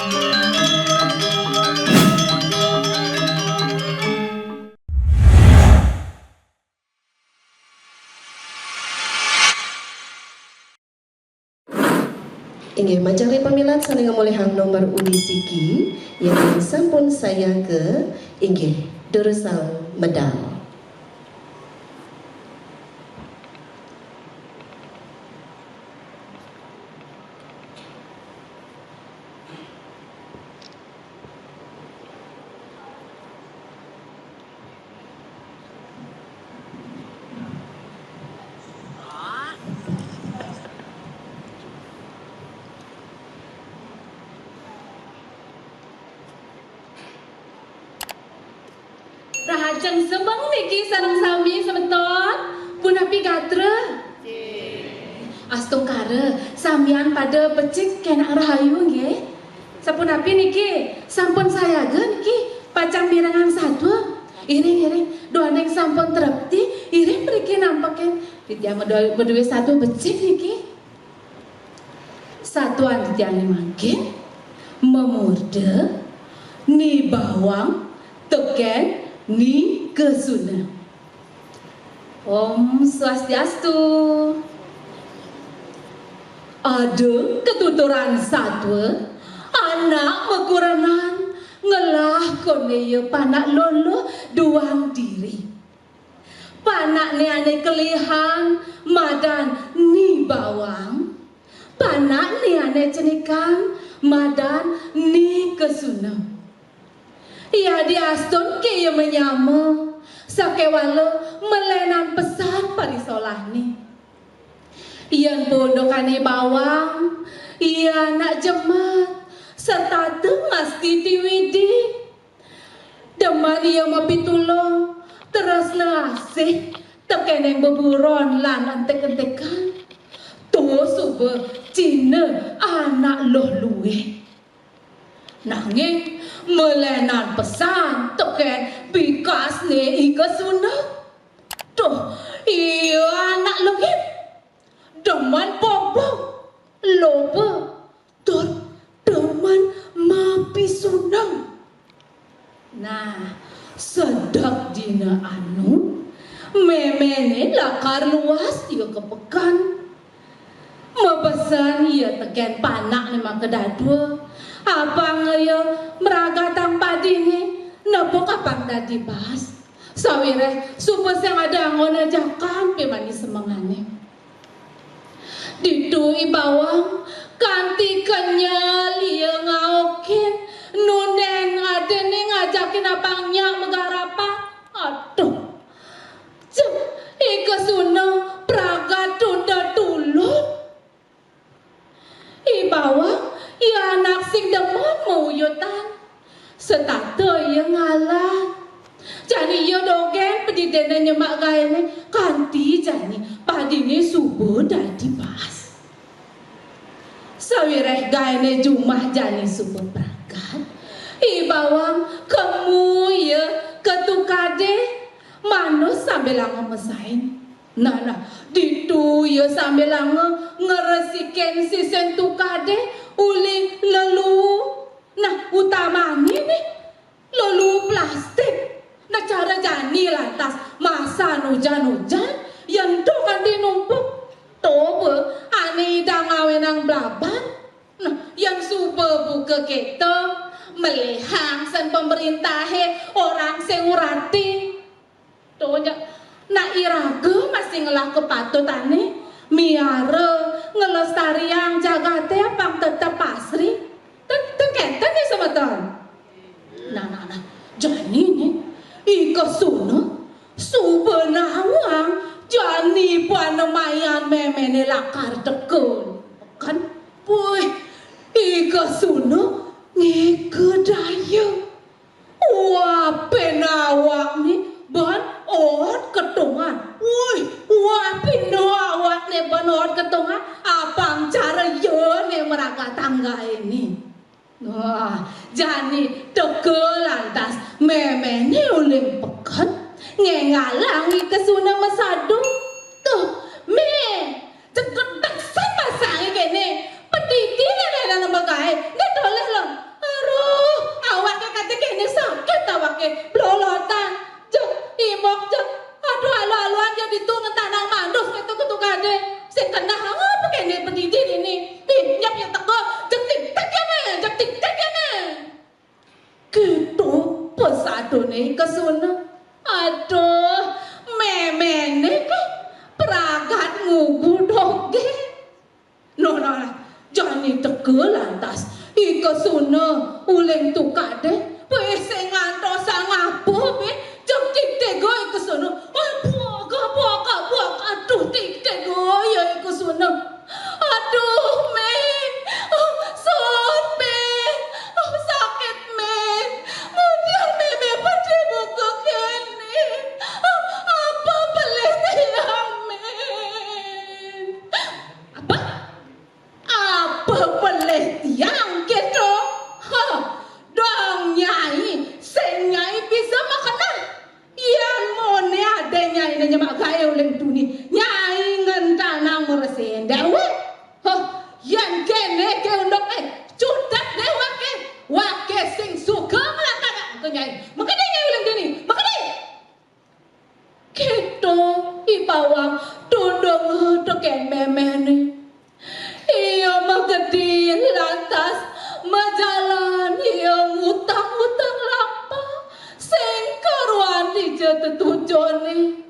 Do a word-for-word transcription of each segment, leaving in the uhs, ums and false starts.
Inggih, manjari pamilet sané ngamolihang nomor uli siki, yén sampun sayaga, inggih, durusang medal. Rahajeng semeng niki sareng sami semeton, punapi gatra? Astungkara, samian pada becik kenak rahayu nggih. Sapunapi niki, sampun sayaga niki, pacang mirengang satua? Iring, iring, duaning sampun trepti, iring mriki nampekin. Titiang medu-, meduwe satua becik niki. Satuan titiangé mangkin, mamurda Ni Bawang tekén Ni Kesuna. Om Swastiastu. Ada katuturan satua, anak makurenan, ngelah koné ya panak lolo duang diri. Panakné ané kelihan madan Ni Bawang, panakné ané cenikan madan Ni Kesuna. Yadiastun ké ya manyama, sakéwala malénan pesan parisolahné. Yén pondokané Bawang, ia anak jemat, setata ngastiti Widi. Demen ia mapitulung, tresna asih tekéning beburon lan entik-entikan. Tuh suba cihna anak luh luih. Nanging malénan pesan tekén bikasné I Kesuna. Tuh, ia anak lengit. Demen bobo, loba, tur demen mapisuneng. Nah, sedek dina anu, méméné lakar luas ia ka peken. Mabesen ia tekén panakné makadadua, apang ia mragatang padiné, nepuk apang dadi baas. Sawiréh suba sing ada anggon ajakan pimanis semengané. Ditu I Bawang kanti kenyel ia ngaukin, nundén adéné ngajakin apang nyak magarapan. Aduh. Cep, I Kesuna pragat tunda tulun. I Bawang, ia anak sing demen mauyutan. Setata ia ngalah. Jani ia dogén padidiné nyemak gaéné, kanti jani padiné suba dadi baas. Sawiréh gaéné jumah jani suba pragat, I Bawang kemu ia ka tukadé, manus sambilanga mesain. Nah, nah, ditu ia sambilanga ngresikin sisin tukadé uli lelu. Nah, utamané nih, lelu plastik. Nah, cara jani lantas masan ujan-ujan, yén to kanti numpuk. Toba ané idang ngawénang blaban. Nah, yén suba buka kéto, melihang sén pamréntahé orang sing urati. To, nya, nak iraga masih ngelah kapatutané, miara, ngelestariang jagaté apang tetep asri. Ten, ten kénten nih, semeton. Nah, nah, nah, jani nih, I Kesuna, suba nawang, jani panemayan méméné lakar teka. Kan, puih, I Kesuna ngéka daya. Wah, pén awakné ban oot ketungan. Wih, wah, pén awakné ban oot ketungan. Apang cara ia né maraga tangga ini. Wah, jani teka lantas méméné uling peken, ngéngalang I Kesuna masadu. Tuh, mé, ceketek san masangé kéné. Petiti né, né, né, magaé. Né, toleh lo. I Kesuna. Aduh, méméné ké pragat ngugu dogén. Noh, nah, jani teka lantas I Kesuna uling tukadé, wis sing ngantosang apa, bé, jeg tiga I Kesuna. Wah, buaka, buaka, buaka, aduh, tiga ya I Kesuna. Aduh, Mé. Oh, sut, Mé. Oh, sakit, Mé. Ngudiang Mémé pedih buka kéné. Oh, apa pelih tiang, Mé? Apa? Apa pelih tiang kéto? Hah, dong Nyai, sing Nyai bisa makenang. Yén moné adé nyainé nyemak gaé uling tuni, nyai ngentanang mreséhin déwék. Hah, yén kéné ké unduk, eh, cutet déwék ké. Waké sing suka nglantanak ka nyai. Makadé nyai uling tuni, makadé. Kéto I Bawang tundunga tekén méméné. Ia magedi lantas majalan ia ngutang-ngutang lampah sing karuan dija tetujoné.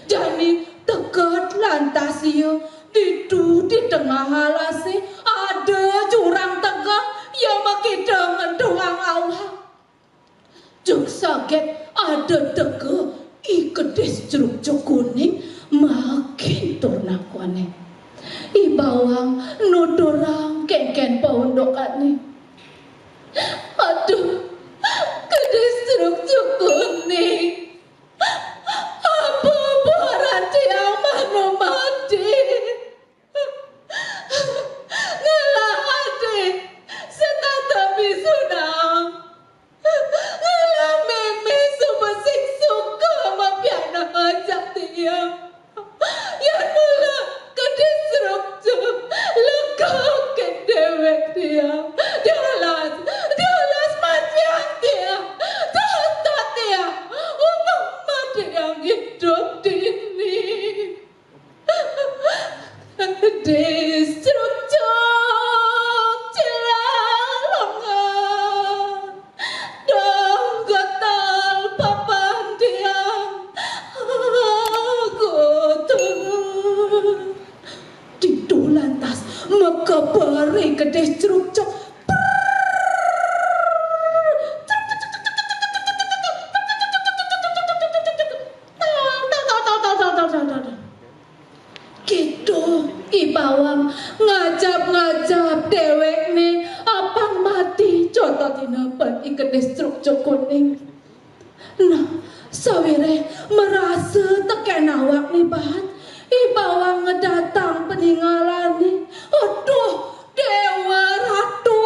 Jani teged lantas ia ditu di tengah alasé ada jurang tegeh ia makita ngentuhang awak. Jeg saget ada teka I Kedis Crukcuk Kuning makin tur nakonin. I Bawang nuturang kénkén paundukané. Aduh, Kedis Crukcuk Kuning. Apa buaran tiang manu mati? Ngelah ati, setata bisudang. Ngelah mémé suba sing suka mapianang ajak tiang. Yén mula kedis Crukcuk, lega ké déwék tiang. Diolas, diolas matiang tiang. Tata tiang, upama tiang idup dini. Kedis Crukcuk Cilalongan, dong getal papan tiang, aku tuh. Ditu lantas makabari Kedis Crukcuk. Kéto I Bawang ngajap-ngajap déwékné apang mati cototina ban I Kedis Crukcuk Kuning. Nah, sawiréh marasa tekén awakné baat, I Bawang ngedatang paningalané. Aduh, Déwa Ratu,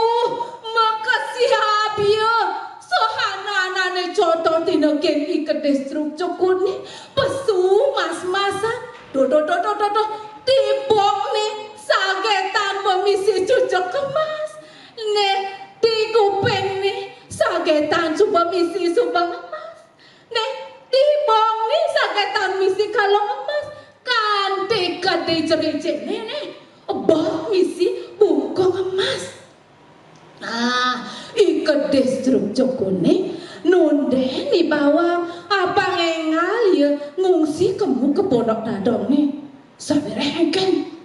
makesiab ia, sahan-hanané cototina kén I Kedis Crukcuk Kuning, pesu mas-masan, do, do, do, do, do, do, tibokné sagetan bemisi cucuk emas, né di kupingné sagetan suba misi subeng emas. Né, di bongné sagetan misi kalung emas, kanti ka di jerijiné né, bong misi bungkung emas. Nah, I Kedis Crukcuk Kuning nundén I Bawang apang énggal ia ngungsi kemu ka pondok dadongné. Sawiréh éngkén.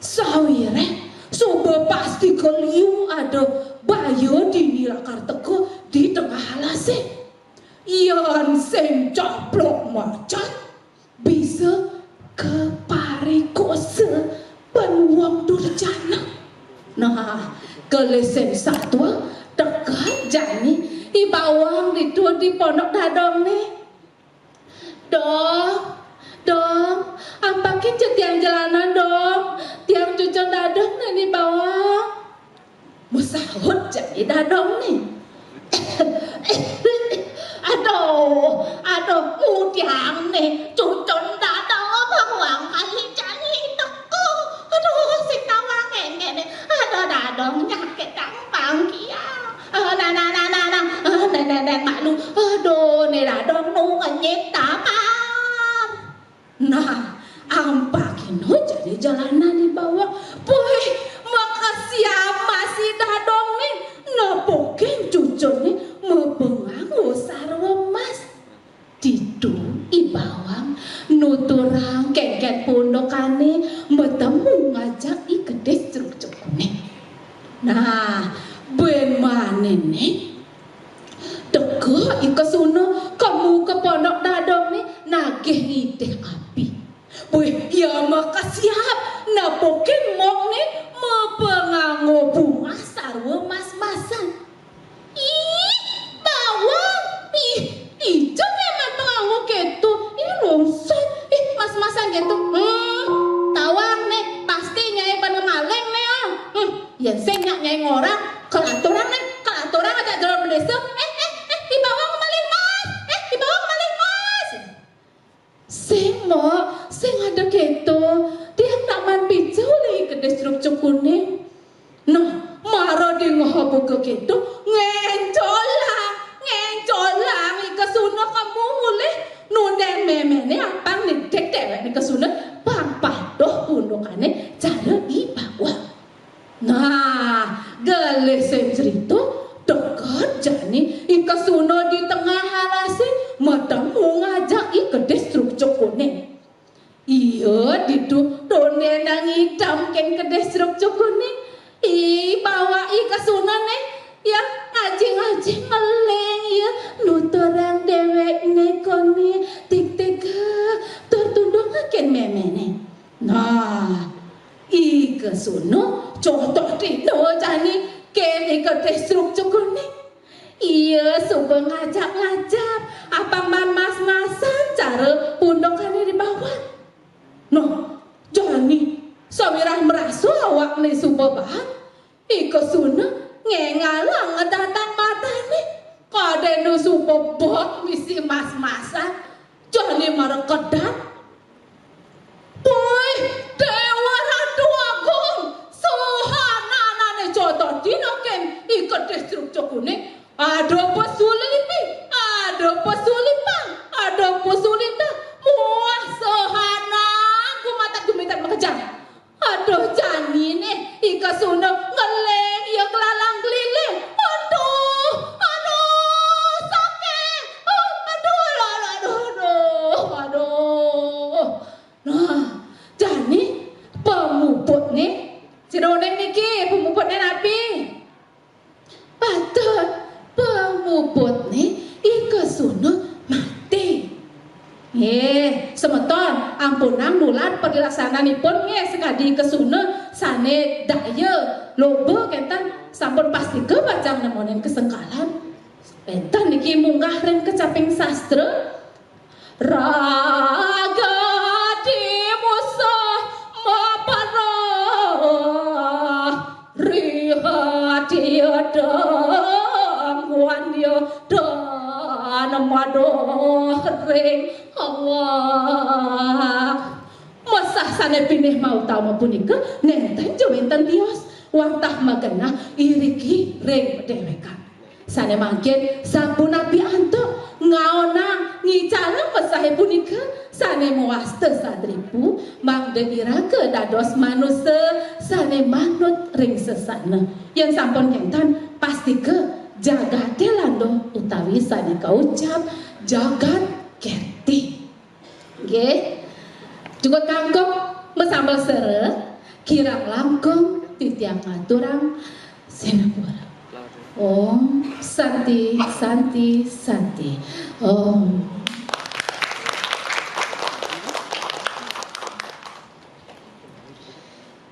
Sawiréh suba pastika liu ada baya dini lakar teka di tengah alasé. Yén sing caplok macan, bisa kaparikosa ban wong durjana. Nah, gelising satua, teged jani I Bawang ditu di pondok dadongné. Dong, dong, ampakin ja tiang jelanan, dong. Tiang cucun dadong né I Bawang. Masaut jani dadongné. Aduh, aduh, ngudiang né, cucun dadong bawang kali jani teka. Aduh, sing nawang éngkén né. Aduh, dadong nyakitang pangkiang. Ah, nah, nah, nah, nah, nah. Ah, né, né, né, malu. Aduh, né dadong nu ngenyit damar. Nah, ampakina jani jelanan I Bawang. Puih, makesiab masi dadongné, nepukin cucunné mabengang sarwa emas. Né, teka I Kesuna kemu ka pondok dadongné nagih ngidih api. Buih, ia maka siap nepukin mokné mapanganggo bungah sarwa mas-masan. Ih, bawang, ih, ijo memang panganggo kéto, ih, lungsut, ih, mas-masan kéto. Hmm, tawang né, pasti nyai pada maling né, ah. Hmm, yén sing nyak nyai ngorang, kelaturang né, kelaturang ajak jero désa. Eh, eh, eh, I Bawang maling mas, eh, I Bawang maling mas. Sing, Mbok, sing ada kéto. Tiang nak maan picu uli I Kedis Truk Cekuning. Nah, mara dingeh buka kéto, ngéncolang, ngéncolang I Kesuna kemu mulih. Nundén méméné apang nitih déwék I Kesuna, pang padoh pundukané cara I Bawang. Nah, gelis sing cerita, deket jani I Kesuna di tengah alasé, matemu ngajak I Kedis Truk Cekuning. Ia ditu tondénang idam kén Kedis Truk Cekuning. I Bawang, I Kesuna né, ia ngajing-ngajing ngeling ia, nuturang déwékné koné, tig-tiga, tur tundunga kén méméné. Nah, I Kesuna cotot ida jani kén I Kedis Truk Cekuning. Ia suba ngajap-ngajap, apang maan mas-masan cara pundukané I Bawang. Nah, jani sawiréh marasa awakné suba baat, I Kesuna ngéngalang ngedatang matané. Kadéna suba bek misi mas-masan. Jani mara kedan. Puih, Déwa Ratu Agung, sahananané cotot dina kén I Kedis Truk Cekuning. Ada pesulipi, ada pesulipang, ada pesulintang, muah sahanan gumatak gumitan makejang. Aduh, jani né, I Kesuna ngeling ia kelalang keliling. Aduh, aduh, sakit. Oh, aduh, aduh, aduh, aduh, aduh. Nah, jani pamuputné, sira uning niki pamuputné napi? Patut, pamuputné I Kesuna mati. Nggih, semeton, ampunang nular parilaksanaanipun nggih, sakadi I Kesuna sané daya, loba kénten, sampun pastika pacang nemonin kasengkalan. Wénten niki munggah ring kecaping sastra. Raga di musuh maparah, rihat ia dangguan ia dan madoh ring awak. Mesah sané pinih mautama punika nénten ja wénten tios, wantah magenah iriki ring padéwékan. Sané mangkin sapunapi antuk ngaonang ngicalang mesahé punika sané mawasta satripu, mangda iraga dados manusa sané manut ring sesana. Yén sampun kénten, pastika jagaté landuh utawi sané kaucap jagat kerti. Nggih. Jukut kangkung masambel sera, kirang langkung titiang ngaturang sinapura. Om Santi, Santi, Santi. Om.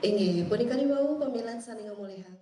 Inggih, punika wau pamilet sané ngamulihang.